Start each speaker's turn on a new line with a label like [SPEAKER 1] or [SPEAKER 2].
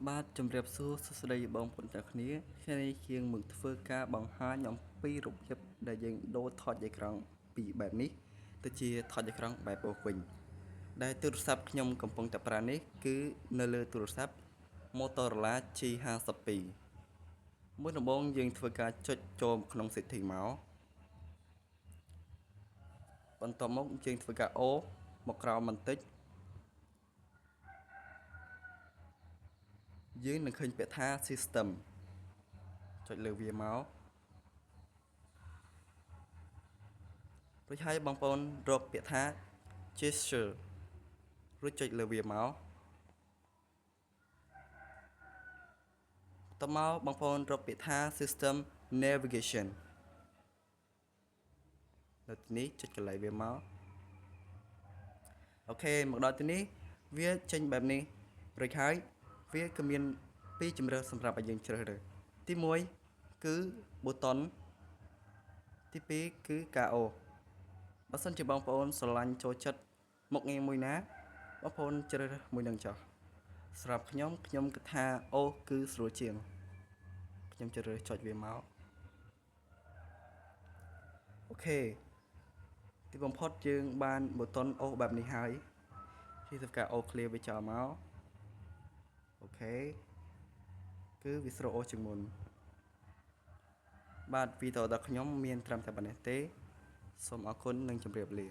[SPEAKER 1] បាទជម្រាបសួរសួស្តីបងប្អូនទាំងគ្នាថ្ងៃនេះជាងមកធ្វើការបង្ហាញអំពីរបៀបដែលយើងដូរថតអេក្រង់ពីបែបនេះទៅជាថតអេក្រង់បែបអូសវិញដែលទូរស័ព្ទខ្ញុំកំពុងតែប្រើនេះគឺនៅលើទូរស័ព្ទ Motorola G52 មុនដំបូងយើងធ្វើការចុចចូលក្នុង setting មកបន្ទាប់មកយើងធ្វើការអូសមកក្រោមបន្តិចយើងនឹងឃើញពាក្យថា system ចុចលើវាមករួចហើយបងប្អូនរកពាក្យថា gesture រួចចុចលើវាមកតមកបងប្អូនរកពាក្យថា system navigation នៅទីនេះចុចកន្លែងវាមកអូខេមកដល់ទីនេះវាចេញបែបនេះរួចហើយវាក៏មានពីរជម្រើសសម្រាប់ឲ្យយើងជ្រើសរើសទី1គឺប៊ូតុនទី2គឺការអូសបើសិនជាបងប្អូនស្រឡាញ់ចូលចិត្តមុខងារមួយណាបងប្អូនជ្រើសរើសមួយនឹងចុះសម្រាប់ខ្ញុំខ្ញុំគិតថាអូសគឺស្រួលជាងខ្ញុំជ្រើសរើសចុចវាមកអូខេទីបំផុតយើងបានប៊ូតុនអូសបែបនេះហើយយើងធ្វើការអូស clear វាចោលមកអូខេគឺវាស្រួលអូសជាងមុនបាទវីដេអូរបស់ខ្ញុំមានត្រឹមតែប៉ុណ្ណេះទេសូមអរគុណនិងជម្រាបលា